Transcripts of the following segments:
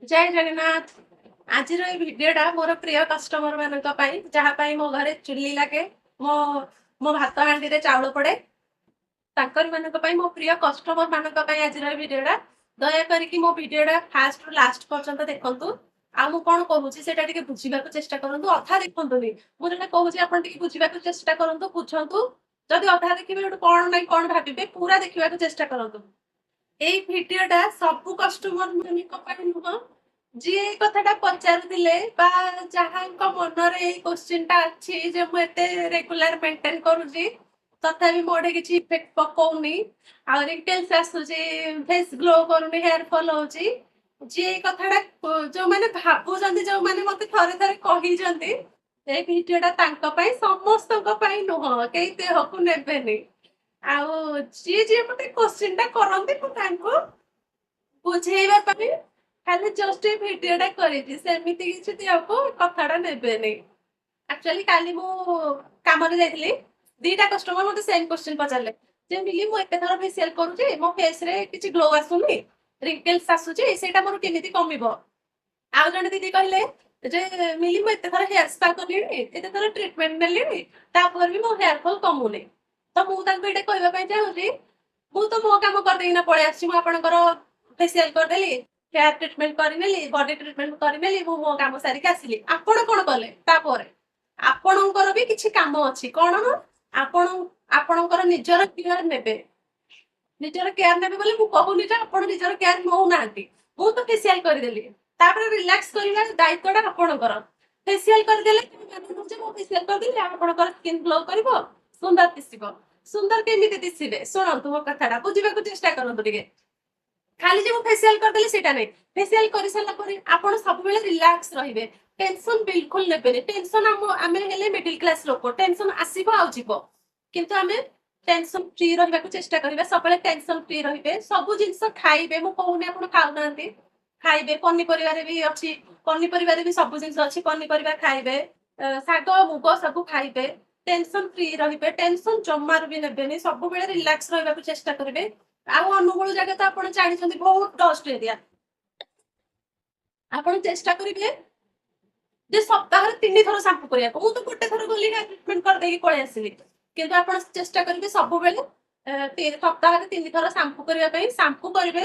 ଜୟ ଜଗନ୍ନାଥ। ଆଜିର ଏଇ ଭିଡିଓଟା ମୋର ପ୍ରିୟ କଷ୍ଟମର ମାନଙ୍କ ପାଇଁ, ଯାହା ପାଇଁ ମୋ ଘରେ ଚୁଲି ଲାଗେ, ମୋ ମୋ ଭାତ ହାଣ୍ଡିରେ ଚାଉଳ ପଡେ, ତାଙ୍କରି ମାନଙ୍କ ପାଇଁ, ମୋ ପ୍ରିୟ କଷ୍ଟମର ମାନଙ୍କ ପାଇଁ ଆଜିର ଏଇ ଭିଡିଓଟା। ଦୟା କରିକି ମୋ ଭିଡିଓଟା ଫାଷ୍ଟରୁ ଲାଷ୍ଟ ପର୍ଯ୍ୟନ୍ତ ଦେଖନ୍ତୁ ଆଉ ମୁଁ କଣ କହୁଛି ସେଇଟା ଟିକେ ବୁଝିବାକୁ ଚେଷ୍ଟା କରନ୍ତୁ। ଅଧା ଦେଖନ୍ତୁନି। ମୁଁ ଯୋଉଟା କହୁଛି ଆପଣ ଟିକେ ବୁଝିବାକୁ ଚେଷ୍ଟା କରନ୍ତୁ, ବୁଝନ୍ତୁ। ଯଦି ଅଧା ଦେଖିବେ, ଗୋଟେ କଣ ନାଇଁ କଣ ଭାବିବେ। ପୁରା ଦେଖିବାକୁ ଚେଷ୍ଟା କରନ୍ତୁ। ଏଇ ଭିଡିଓଟା ସବୁ କଷ୍ଟମର ମାନଙ୍କ ପାଇଁ ନୁହଁ। ଯିଏ ଏଇ କଥାଟା ପଚାରୁଥିଲେ ବା ଯାହାଙ୍କ ମନରେ ଏଇ କୋଶ୍ଚିନ୍ ଟା ଅଛି ଯେ ମୁଁ ଏତେ ରେଗୁଲାର ମେଣ୍ଟେନ କରୁଛି, ତଥାପି ମୋଠି କିଛି ଇଫେକ୍ଟ ପକଉନି ଆଉ ରିଙ୍କେଲ୍ସ ଆସୁଛି, ଫେସ୍ ଗ୍ଲୋ କରୁନି, ହେୟାର ଫଲ୍ ହଉଛି, ଯିଏ ଏଇ କଥାଟା ଯୋଉମାନେ ଭାବୁଛନ୍ତି, ଯୋଉମାନେ ମତେ ଥରେ ଥରେ କହିଛନ୍ତି, ଏଇ ଭିଡିଓଟା ତାଙ୍କ ପାଇଁ, ସମସ୍ତଙ୍କ ପାଇଁ ନୁହଁ। କେହି ଦେହକୁ ନେବେନି। ଆଉ ଯିଏ ଯିଏ ମତେ କୋଶ୍ଚିନ୍ ଟା କରନ୍ତି, ମୁଁ ତାଙ୍କୁ ବୁଝେଇବା ପାଇଁ ଖାଲି ଜଷ୍ଟ ଏଇ ଭିଡିଓଟା କରିଛି। ସେମିତି କିଛି ଦେହକୁ କଥାଟା ନେବେନି। ଆକ୍ଚୁଆଲି କାଲି ମୁଁ କାମରେ ଯାଇଥିଲି। ଦିଟା କଷ୍ଟମର ମତେ ସେମ୍ କୋଶ୍ଚିନ୍ ପଚାରିଲେ ଯେ ମିଲି, ମୁଁ ଏତେ ଥର ଫେସିଆଲ କରୁଛି, ମୋ ଫେସ ରେ କିଛି ଗ୍ଲୋ ଆସୁନି, ରିଙ୍କେଲ୍ସ ଆସୁଛି, ସେଇଟା ମୋର କେମିତି କମିବ? ଆଉ ଜଣେ ଦିଦି କହିଲେ ଯେ ମିଲି, ମୁଁ ଏତେ ଥର ହେୟାର ସ୍ପା କଲିଣି, ଏତେ ଥର ଟ୍ରିଟମେଣ୍ଟ ନେଲିଣି, ତାପରେ ବି ମୋ ହେୟାର ଫଲ୍ କମୁନି। ତ ମୁଁ ତାଙ୍କୁ ଏଇଟା କହିବା ପାଇଁ ଚାହୁଁଛି, ମୁଁ ତ ମୋ କାମ କରିଦେଇକିନା ପଳେଇ ଆସିଛି। ମୁଁ ଆପଣଙ୍କର ଫେସିଆଲ କରିଦେଲି, ହେୟାର ଟ୍ରିଟମେଣ୍ଟ କରିନେଲି, ବଡି ଟ୍ରିଟମେଣ୍ଟ କରିନେଲି, ମୁଁ ମୋ କାମ ସାରିକି ଆସିଲି। ଆପଣ କଣ କଲେ ତାପରେ? ଆପଣଙ୍କର ବି କିଛି କାମ ଅଛି। କଣ ନା ଆପଣ ଆପଣଙ୍କର ନିଜର କେୟାର ନେବେ। ନିଜର କେୟାର ନେବେ ବୋଲି ମୁଁ କହୁନି ଯେ ଆପଣ ନିଜର କେୟାର ନଉନାହାନ୍ତି। ମୁଁ ତ ଫେସିଆଲ କରିଦେଲି, ତାପରେ ରିଲାକ୍ସ କରିବା ଦାୟିତ୍ୱଟା ଆପଣଙ୍କର। ଫେସିଆଲ କରିଦେଲେ ଯେ ମୁଁ ଫେସିଆଲ କରିଦେଲି, ଆପଣଙ୍କର ସ୍କିନ୍ ଗ୍ଲୋ କରିବ, ସୁନ୍ଦର ଦିଶିବ। ସୁନ୍ଦର କେମିତି ଦିଶିବେ? ଶୁଣନ୍ତୁ, ମୋ କଥାଟା ବୁଝିବାକୁ ଚେଷ୍ଟା କରନ୍ତୁ ଟିକେ। ଖାଲି ଯେ ମୁଁ ଫେସିଆଲ କରିଦେଲି ସେଇଟା ନାହିଁ। ଫେସିଆଲ କରିସାରିଲା ପରେ ଆପଣ ସବୁବେଳେ ରିଲାକ୍ସ ରହିବେ, ଟେନସନ ବିଲକୁଲ ନେବେନି। ଟେନସନ ଆମେ ହେଲେ ମିଡିଲ କ୍ଲାସ ଲୋକ, ଟେନସନ ଆସିବ ଆଉ ଯିବ, କିନ୍ତୁ ଆମେ ଟେନସନ ଫ୍ରି ରହିବାକୁ ଚେଷ୍ଟା କରିବା। ସବୁବେଳେ ଟେନସନ ଫ୍ରି ରହିବେ, ସବୁ ଜିନିଷ ଖାଇବେ। ମୁଁ କହୁନି ଆପଣ ଖାଉନାହାନ୍ତି। ଖାଇବେ, ପନିପରିବାରେ ବି ଅଛି, ପନିପରିବାରେ ବି ସବୁ ଜିନିଷ ଅଛି। ପନିପରିବା ଖାଇବେ, ଶାଗ ମୁଗ ସବୁ ଖାଇବେ, ଟେନସନ ଫ୍ରି ରହିବେ, ଟେନସନ ଜମାରୁ ବି ନେବେନି, ସବୁବେଳେ ରିଲାକ୍ସ ରହିବାକୁ ଚେଷ୍ଟା କରିବେ। ଆଉ ଅନୁଗୁଳ ଜାଗା ତ ଆପଣ ଜାଣିଛନ୍ତି, ବହୁତ ଡଷ୍ଟ ଏରିଆ। ଆପଣ ଚେଷ୍ଟା କରିବେ ଯେ ସପ୍ତାହରେ 3 ଥର ସାମ୍ପୁ କରିବାକୁ। ମୁଁ ତ ଗୋଟେ ଥର ଗଲି, ଟ୍ରିଟମେଣ୍ଟ କରିଦେଇକି ପଳେଇ ଆସିଲି। କିନ୍ତୁ ଆପଣ ଚେଷ୍ଟା କରିବେ ସବୁବେଳେ ସପ୍ତାହରେ 3 ଥର ସାମ୍ପୁ କରିବା ପାଇଁ। ସାମ୍ପୁ କରିବେ,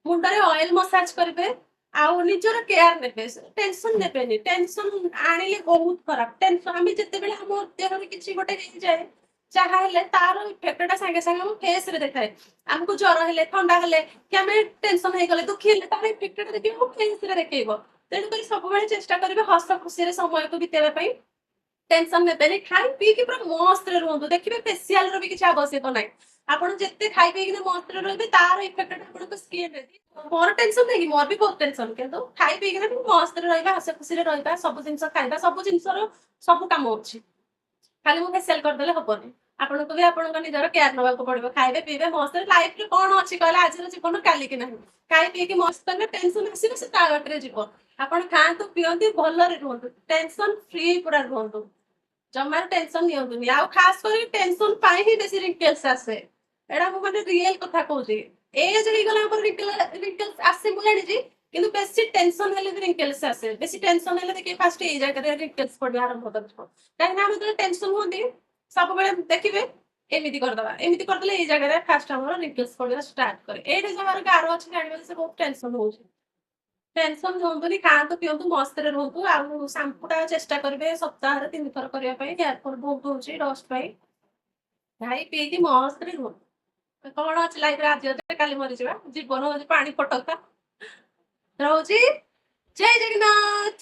ମୁଣ୍ଡରେ ଅଏଲ ମସାଜ କରିବେ ଆଉ ନିଜର କେୟାର ନେବେ। ଟେନସନ ନେବେନି। ଟେନସନ ଆଣିଲେ ବହୁତ ଖରାପ। ଟେନସନ ଆମେ ଯେତେବେଳେ ଆମ ଦେହରେ କିଛି ଗୋଟେ ହେଇଯାଏ, ଯାହା ହେଲେ ତାର ଇଫେକ୍ଟଟା ସାଙ୍ଗେ ସାଙ୍ଗେ ଆମ ଫେସ ରେ ଦେଖାଏ। ଆମକୁ ଜ୍ୱର ହେଲେ, ଥଣ୍ଡା ହେଲେ କି ଆମେ ଟେନସନ ହେଇଗଲେ, ଦୁଃଖୀ ହେଲେ, ତାର ଇଫେକ୍ଟଟା ଦେଖିବ ଆମ ଫେସ ରେ ଦେଖେଇବ। ତେଣୁକରି ସବୁବେଳେ ଚେଷ୍ଟା କରିବେ ହସ ଖୁସିରେ ସମୟକୁ ବିତେଇବା ପାଇଁ। ଟେନସନ ନେବେନି, ଖାଇ ପିଇକି ପୁରା ମସ୍ତରେ ରୁହନ୍ତୁ। ଦେଖିବେ ଫେସିଆଲ ର ବି କିଛି ଆବଶ୍ୟକ ନାହିଁ। ଆପଣ ଯେତେ ଖାଇ ପିଇକିନା ମସ୍ତରେ ରହିବେ, ତାର ଇଫେକ୍ଟ ଆପଣଙ୍କ ସ୍କିନ୍ ରେ। ମୋର ଟେନସନ ନାହିଁ କି? ମୋର ବି ବହୁତ ଟେନସନ, କିନ୍ତୁ ଖାଇ ପିଇକିନା ବି ମସ୍ତରେ ରହିବା, ହସ ଖୁସିରେ ରହିବା, ସବୁ ଜିନିଷ ଖାଇବା। ସବୁ ଜିନିଷର ସବୁ କାମ ଅଛି। ଖାଲି ମୁଁ ଫେସିଆଲ କରିଦେଲେ ହବନି। ଆପଣଙ୍କୁ ବି ଆପଣଙ୍କ ନିଜର କେୟାର ନେବାକୁ ପଡିବ। ଖାଇବେ, ପିଇବେ ମସ୍ତରେ। ଲାଇଫରେ କଣ ଅଛି କହିଲେ? ଆଜିର ଜୀବନ କାଲିକି ନାହିଁ। ଖାଇ ପିଇକି ମସ୍ତ କଲେ ଟେନସନ ଆସିବ, ସେ ତା ବାଟରେ ଯିବ। ଆପଣ ଖାଆନ୍ତୁ, ପିଅନ୍ତୁ, ଭଲରେ ରୁହନ୍ତୁ, ଟେନସନ ଫ୍ରି ପୁରା ରୁହନ୍ତୁ। ଜମାରୁ ଟେନସନ ନିଅନ୍ତୁନି। ଆଉ ଖାସ କରି ଟେନସନ ପାଇଁ ହିଁ ବେଶୀ ରିଙ୍କେଲ୍ସ ଆସେ। ଏଇଟା ମୁଁ ମାନେ ରିଏଲ କଥା କହୁଛି। ଏଜ ହେଇଗଲା ଆମର ରିଙ୍କେଲ୍ସ ଆସେ ମୁଁ ଜାଣିଛି, କିନ୍ତୁ ବେଶୀ ଟେନସନ ହେଲେ ବି ରିଙ୍କେଲ୍ସ ଆସେ। ବେଶୀ ଟେନସନ ହେଲେ ଦେଖିବେ ଫାଷ୍ଟ ଏଇ ଜାଗାରେ ରିଙ୍କେଲ୍ସ ପଡିବା ଆରମ୍ଭ କରିଯିବ। କାହିଁକିନା ଆମେ ଯେତେବେଳେ ଟେନସନ ହୁଅନ୍ତି, ସବୁବେଳେ ଦେଖିବେ ଏମିତି କରିଦବା, ଏମିତି କରିଦେଲେ ଏଇ ଜାଗାରେ ଫାଷ୍ଟ ଆମର ରିଙ୍କେଲ୍ସ ପଡିବା ଷ୍ଟାର୍ଟ କରେ। ଏଇଟା ଯାହାର ଗାର ଅଛି, ଜାଣିବେ ସେ ବହୁତ ଟେନସନ ହଉଛି। ଟେନସନ ହୁଅନ୍ତୁନି, ଖାଆନ୍ତୁ, ପିଅନ୍ତୁ, ମସ୍ତରେ ରୁହନ୍ତୁ। ଆଉ ସାମ୍ପୁଟା ଚେଷ୍ଟା କରିବେ ସପ୍ତାହରେ 3 ଥର କରିବା ପାଇଁ। ହେୟାର ଫଲ୍ ବହୁତ ହଉଛି ଡଷ୍ଟ ପାଇଁ। ଖାଇ ପିଇକି ମସ୍ତରେ ରୁହନ୍ତୁ। କଣ ଅଛି ଲାଇଫରେ? ଆଜି ଅଛି, କାଲି ମରିଯିବା। ଜୀବନ ହଉଛି ପାଣି ଫଟକା। ରହୁଛି, ଜୟ ଜଗନ୍ନାଥ।